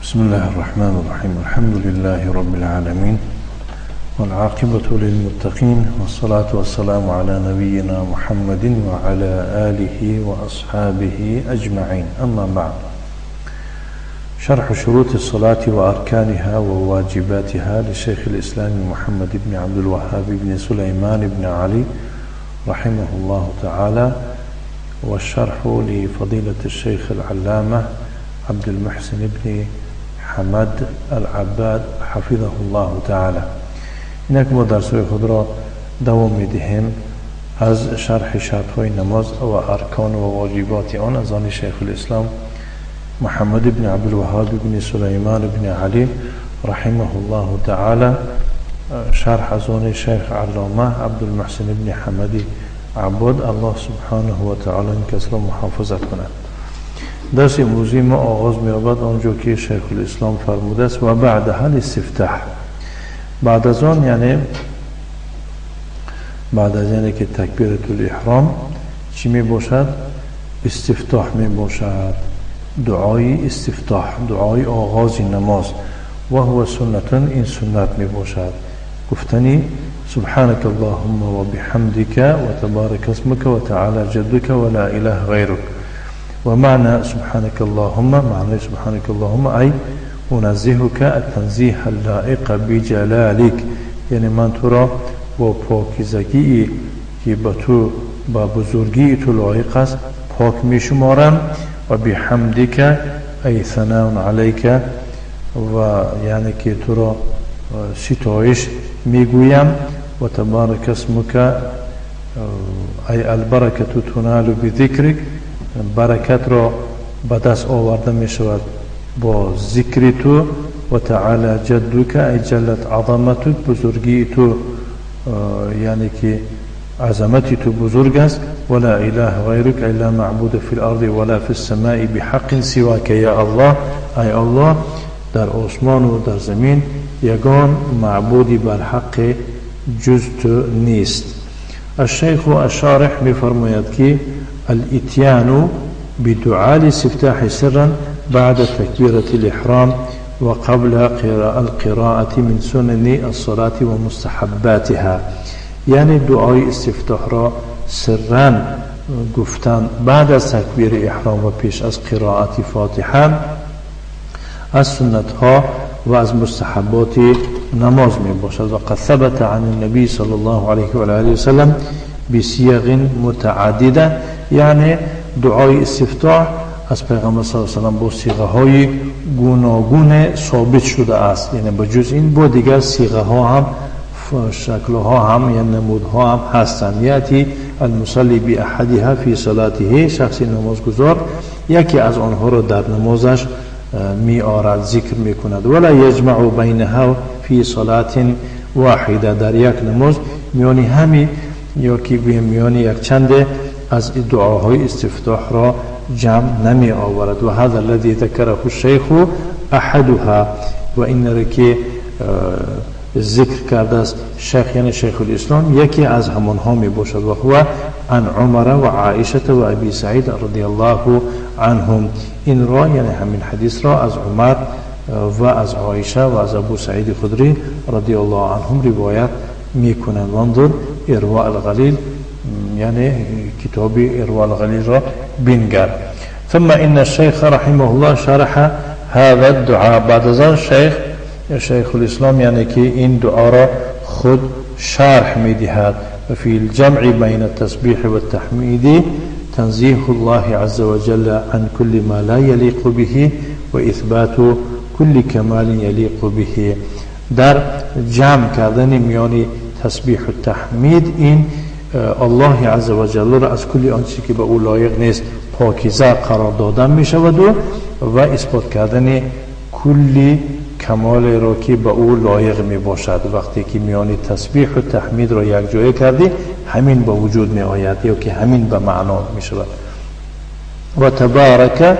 بسم الله الرحمن الرحيم. الحمد لله رب العالمين، والعاقبة للمتقين، والصلاة والسلام على نبينا محمد وعلى آله وأصحابه أجمعين. أما بعد، شرح شروط الصلاة وأركانها وواجباتها لشيخ الإسلام محمد بن عبد الوهاب بن سليمان بن علي رحمه الله تعالى، والشرح لفضيلة الشيخ العلامة عبد المحسن بن حمد العباد حفظه الله تعالى. اینک ما درس‌های خود را دوام می‌دهیم از شرح شرط‌های نماز و ارکان و واجبات آن از آن شیخ الاسلام محمد بن عبدالوهاب بن سلیمان بن علی رحمه الله تعالی، شرح از آن شیخ علامه عبدالمحسن بن حمد عباد، الله سبحانه و تعالی این کس را محافظت کند. درس امروزی ما آغاز می‌یابد آنجا که شیخ الاسلام فرموده است و بعدها الاستفتاح. بعد از آن، یعنی بعد از یعنی که تکبیرة الاحرام چی می باشد؟ استفتاح می باشد، دعای استفتاح، دعای آغاز نماز. و هو سنت، این سنت می باشد، گفتنی سبحانك اللهم وبحمدك وتبارك اسمك وتعالى جدك ولا إله غيرك. ومعنى سبحانك اللهم، معنى سبحانك اللهم أي أنزهك التنزيه اللائق بجلالك، یعنی من تو را با پاکیزگی که با تو، با بزرگی تو لایق است پاک می شمارم. و بحمدك ای ثناء علیک، و یعنی که تو را ستایش میگویم. و تبارک اسمك ای البرکة تنال بذکرک، برکت را به دست آورده می شود با ذکر تو. و تعالی جدک ای جلت عظمتک، بزرگی تو یعنی که عظمت تو بزرگ است. ولا اله غیرک ای لا معبود فی الارض ولا فی السماء بحق سواک یا الله، ای الله در آسمان و در زمین یگان معبودی بر حق جز تو نیست. الشیخ الشارح می‌فرماید که الاتیان بدعاء الاستفتاح سرا بعد تكبيرة الإحرام وقبل القراءة من سنن الصلاة ومستحباتها، یعنی دعای استفتاح را سرا گفتن بعد از تکبیر احرام و پیش از قرائت فاتحه از سنت ها و از مستحبات نماز می باشد. و قد ثبت عن النبی صلی الله علیه و آله و سلم بصیغ متعدده، یعنی دعای استفتاح از پیغمبر صلی الله علیه و سلم با صیغه های گوناگون ثابت شده است، یعنی به جز این با دیگر صیغه ها هم، شکل ها هم، یعنی نمودها هم هستند. یاتی المصلی باحدها فی صلاته، شخص نمازگزار یکی از آنها را در نمازش می آرد، ذکر می کند. ولا یجمع بینها فی صلاة واحده، در یک نماز میانی همی یا که گویم میانی یک چند از دعاهای استفتاح را جمع نمی آورد. و هذا الذي ذكره الشیخ احدها، و این را که ذکر کرده است شیخ، یعنی شیخ الاسلام، یکی از همانها می باشد. و هو عن عمر و عائشه و ابی سعید رضی الله عنهم، این را یعنی همین حدیث را از عمر و از عایشه و از ابو سعید خدری رضی الله عنهم روایت می کنند. وانظر ارواء الغلیل، یعنی کتاب ارواء الغلیل را بنگر. ثم ان الشیخ رحمه الله شرح هذا الدعاء، بعد از آن شیخ الاسلام یعنی که این دعا را خود شرح می دهد. و فی الجمع بین التسبیح والتحمید تنزیه الله عز وجل عن كل ما لا يليق به و اثبات كل کمال یلیق به، در جمع کردن میان تسبیح و تحمید این الله عز وجل را از کل آنچه که به او لایق نیست پاکیزه قرار دادن می شود و اثبات کردن کل کمال را که به او لایق می باشد. وقتی که میان تسبیح و تحمید را یک جای کردی همین به وجود می آید یا که همین به معنا می شود. و تبارک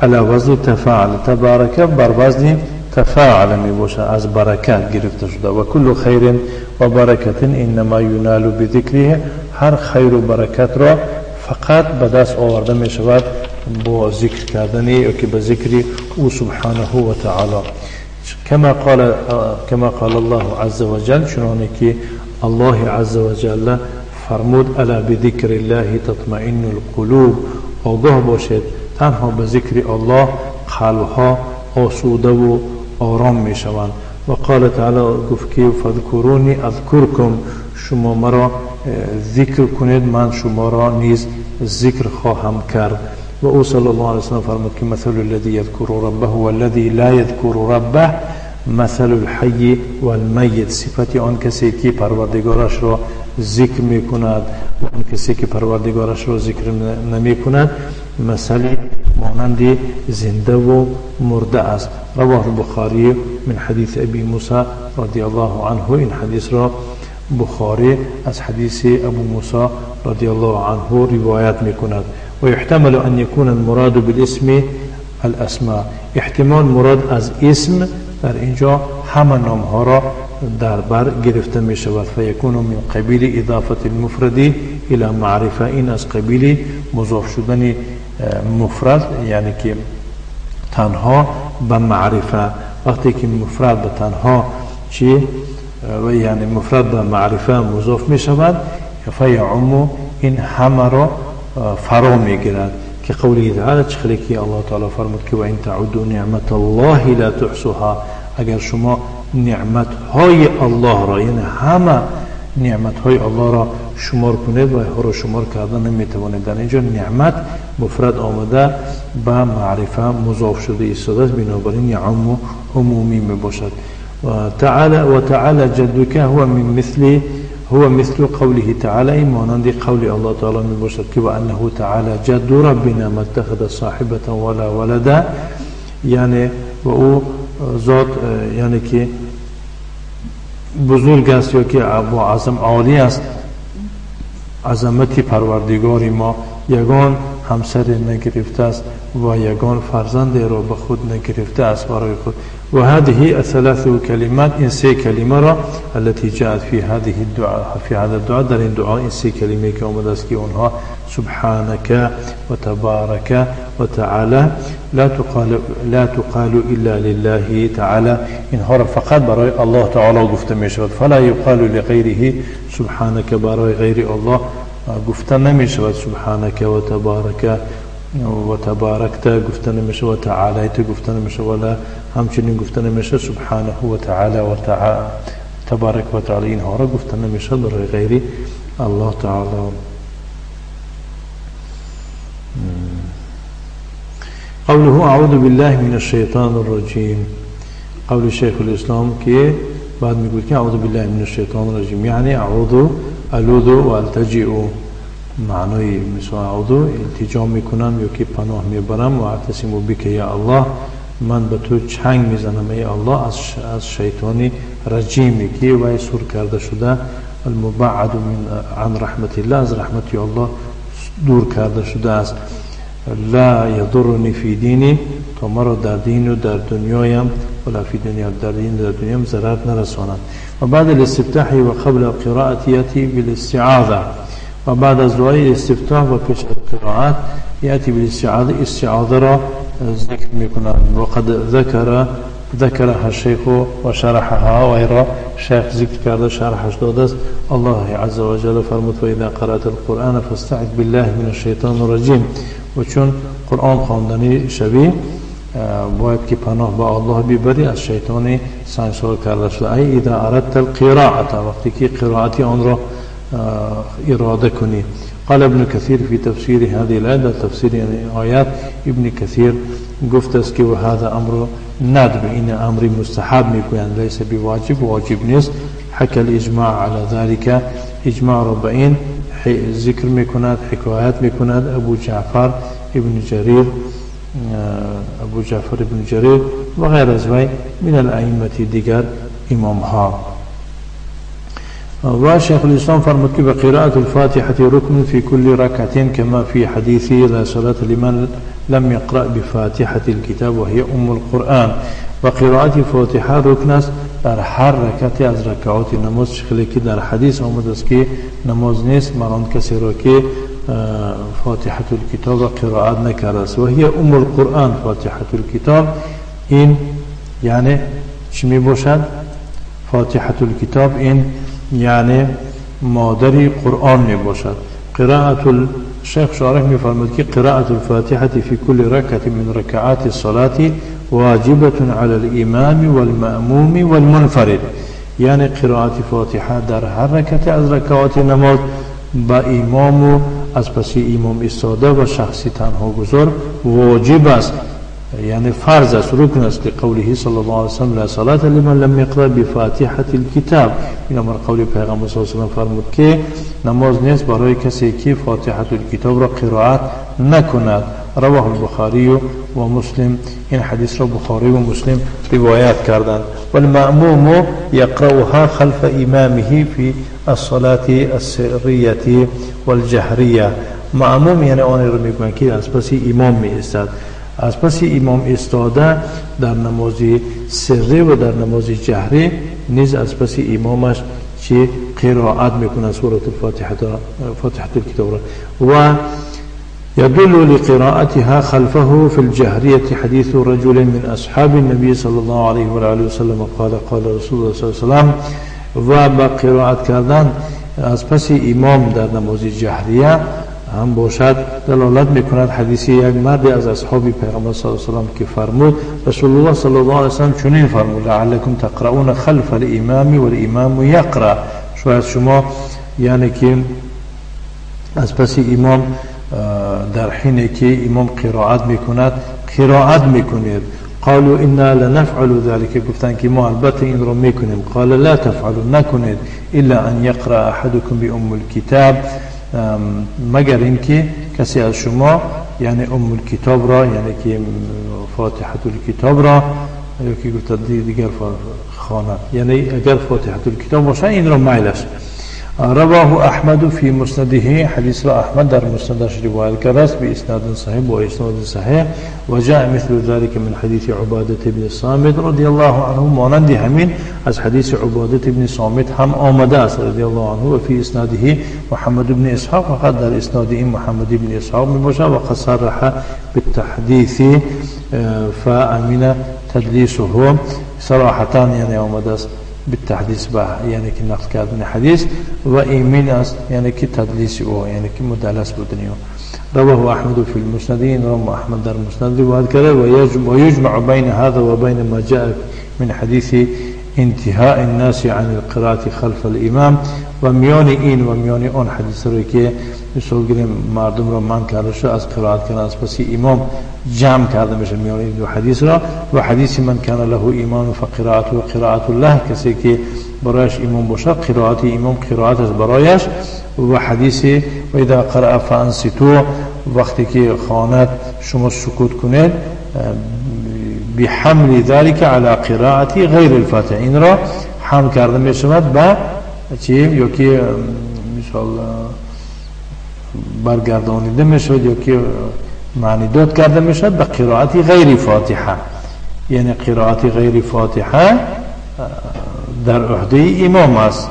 علی وزن تفاعل، تبارک بر وزن تفاعل می باشد، از برکت گرفته شده. و کل خیر و برکت انما ینال بذکره، هر خیر و برکت را فقط به دست آورده می شود با ذکر کردن یا که به ذکر او سبحانه و تعالی. کما قال الله عز وجل، چنانه که الله عز وجل فرمود الا بذکر الله تطمئن القلوب. آگاه باشید تنها به ذکر الله قلبها آسوده و آرام می شوند. و قال تعالی گفت که فاذکرونی اذکرکم، شما مرا ذکر کنید من شما را نیز ذکر خواهم کرد. و او صلی الله علیه وسلم فرمود که مثل الذی یذکر ربه والذی لا یذکر ربه مثل الحی والمیت. صفت آن کسی که پروردگارش را ذکر میکند و آن کسی که پروردگارش را ذکر نمیکند مثل مانند زنده و مرده است. رواه البخاری من حدیث ابی موسی رضی الله عنه. این حدیث را بخاری از حدیث ابو موسی رضی الله عنه روایت میکند. و یحتمل ان یکون المراد بالاسم الاسماء. احتمال مراد از اسم در اینجا همه نام ها را در بر گرفته می شود. فیکون من قبیل اضافه المفرد الى معرفه. این از قبیل مضاف شدن مفرد، یعنی که تنها به معرفه. وقتی که مفرد به تنها چی و یعنی مفرد به معرفه مضاف می شود فیعم، این همه را فرا می گیرد. که قوله تعالی، چخلی که الله تعالی فرمود که و این تعدوا نعمت الله لا تحصوها. اگر شما نعمت های الله را، یعنی همه نعمت های الله را شمار کنید و اینها را شمار کردن نمیتوانید. در اینجا نعمت مفرد آمده به معرفه مضاف شده ایستاده است، بنابراین عم عمومی می باشد. و تعالی جدک هو من مثل هو مثل قوله تعالی، مانند قول الله تعالی می باشد که و انه تعالی جد ربنا ما اتخذ صاحبة ولا ولدا. یعنی و او ذات، یعنی که بزرگ است یا که با عظم عالی است، عظمت پروردگار ما یگان همسر نگرفته است و یگان فرزند را به خود نگرفته است برای خود. و هذه الثلاث کلمات، این سه کلمه را التي جاءت في هذه الدعاء، في هذا الدعاء، در این دعا این سه کلمه که آمده است که اونها سبحانك و تبارک و تعالی لا تقال الا لله تعالی. اینها را فقط برای الله تعالی گفته می شود. فلا یقال لغیره سبحانك، برای غیر الله گفته نمی شود سبحانك و تبارک و تبارکت گفته نمی شود، و تعالیت گفته نمی شود، ولا همچنین گفته نمی شود سبحانه و تعالی و تبارک و تعالی. اینها را گفته نمی شود برای غیر الله تعالی. قوله اعوذ بالله من الشیطان الرجیم، قول شیخ الاسلام که بعد میگوید که اعوذ بالله من الشیطان الرجیم، یعنی اعوذ الوذ و التجئ. معنای مثل اعوذ التجا میکنم یا که پناه میبرم، و اعتصم بک یا الله، من به تو چنگ میزنم ای الله از شیطانی رجیمی که وی سور کرده شده، المبعد من عن رحمت الله، از رحمت الله دور کرده شده است. لا یضرنی فی دینی، تا مرا در دین و در دنیایم، ولا فی دنیا، در دین و در دنیام ضرر نرساند. و بعد الاستفتاح و قبل القراءة یأتی بالاستعاذة. و بعد از دعای استفتاح و پیش از قرائت یأتی بالاستعاذة، استعاذه را ذکر میکنند. و قد ذکرها الشیخ و شرحها، و را شیخ ذکر کرده شرحش داده است. الله عز وجل فرمود و اذا قرأت القرآن فاستعذ بالله من الشیطان الرجیم. و چون قرآن خواندنی شوی باید که پناه به الله ببری از شیطان سنگسار کرده شده. ای اذا اردت القراءة، وقتی که قرائت آن را اراده کنی. قال ابن كثير في تفسير هذه الآية، در تفسیر این آیات ابن کثیر گفت است که و هذا امر ندب، این امر مستحب میگویند، لیس بواجب، واجب نیست. حكى الاجماع على ذلك، اجماع را به این ذکر میکند، حکایت میکند ابو جعفر ابن جریر، ابو جعفر ابن جریر و غیر از وی من الائمه دیگر امام ها. و شیخ الاسلام فرمود که بقراءة الفاتحة ركن في كل ركعة كما في حديث لا صلاة لمن لم يقرأ بفاتحة الكتاب وهي أم القرآن. و قرائت فاتحه رکن است در هر رکعت از رکعات نماز، شکلی که در حدیث آمده است که نماز نیست مر آن کسی را که فاتحة الكتاب قراءت نکرده است. و هي ام القرآن. فاتحة الكتاب این یعنی چی می باشد؟ فاتحة الكتاب این یعنی مادری قرآن می باشد. قراءة الشيخ شارح می فرمود که قراءة الفاتحة في كل ركعة من ركعات الصلاة واجبة على الإمام والمأموم والمنفرد. یعنی قرائت فاتحه در هر رکعت از رکعات نماز با امام و از پس امام ایستاده و شخصی تنها گذار واجب است، یعنی فرض است، رکن است. لقوله صلی الله علیه وسلم لا صلاة لمن لم يقرأ بفاتحة الكتاب. این امر قول پیغمبر صلی الله علیه وسلم فرمود که نماز نیست برای کسی که فاتحة الکتاب را قرائت نکند. رواه البخاری و مسلم. این حدیث را بخاری و مسلم روایت کردند. والمأموم يقرأها خلف إمامه في الصلاة السرية والجهرية. مأموم یعنی آن رو میگویند که از پس امام می ایستد. از پس امام ایستاده در نماز سری و در نماز جهری نیز از پس امامش چه قرائت میکنه سورة الفاتحة، فاتحة الكتاب را. و يدل لقراءتها خلفه في الجهرية حديث رجل من أصحاب النبي صلى الله عليه وآله وسلم قال قال رسول الله صلى الله عليه وسلم. و با قرائت کردن از پس امام در نماز جهریه هم باشد دلالت میکند حدیث یک مرد از اصحاب پیغمبر صلی الله علیه و سلم که فرمود رسول الله صلی الله علیه و سلم چنین فرمود لعلکم تقرؤون خلف الامام والامام یقرأ. شاید شما یعنی که از پس امام در حینی که امام قرائت میکند قرائت میکنید. قالوا انا لنفعل ذلك. گفتند که ما البته این رو میکنیم. قال لا تفعلوا، نکنید، الا ان یقرأ احدكم بام الكتاب، مگر اینکه کسی از شما یعنی ام الکتاب را، یعنی که فاتحة الکتاب را یا که گفت دیگر خواند، یعنی اگر فاتحة الکتاب باشه این را میل است. رواه احمد في مسنده. حدیث را احمد در مسندش روایت کرده است به اسناد صحیح و اسناد صحیح. و جاء مثل ذلك من حدیث عباده بن الصامت رضی الله عنه. مانند همین از حدیث عباده بن صامت هم آمده است رضی الله عنه. و فی اسناده محمد بن اسحاق، وقد در اسناد این محمد بن اسحاق می باشد و قد صرح بالتحديث فامن تدلیسه صراحة، یعنی آمده است بالتحديث به یعنی که نقل کردن حدیث و ایمین است یعنی که تدلیس او، یعنی که مدلس بودن او. رواه احمد في المسند. این را احمد در مسند روایت کرده. و یجمع بین هذا و بین ما جاء من حدیث انتهاء الناس عن القراءة خلف الامام. و میان این و میان آن حدیث رو که مثال گیریم مردم را منع کرده شد از قرائت کردن از پس امام جمع کرده میشه میان این دو حدیث را. و حدیث من کان له ایمان فقراءته قراءة له، کسی که برایش امام باشد قرائت امام قرائت است برایش. و حدیث و اذا قرأ فانصتوا، وقتی که خواند شما سکوت کنید، بحمل ذلك على قراءة غیر الفاتحه، این را حمل کرده میشود به چی یا که مثال برگردانیده میشود یا که معنی داد کرده میشود به قرائت غیر فاتحه، یعنی قرائت غیر فاتحه در عهده امام است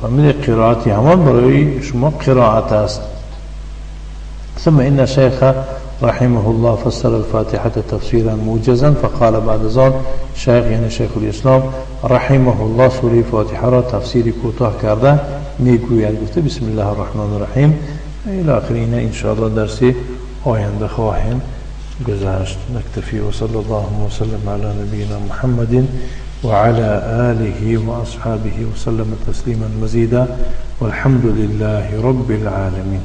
و من قرائت همان برای شما قرائت است. ثم إن شیخ رحمه الله فسر الفاتحة تفسيرا موجزا فقال بعد ذلك شیخ یعنی شیخ الاسلام رحمه الله سوره فاتحه را تفسیر کوتاه کرده میگوید، گفته بسم الله الرحمن الرحیم الى آخر. اینه انشاءالله درسی آینده خواهیم گذاشت. نکتفی و صلی الله وسلم علی نبینا محمد وعلى آله وأصحابه وسلم تسليما مزيدا والحمد لله رب العالمين.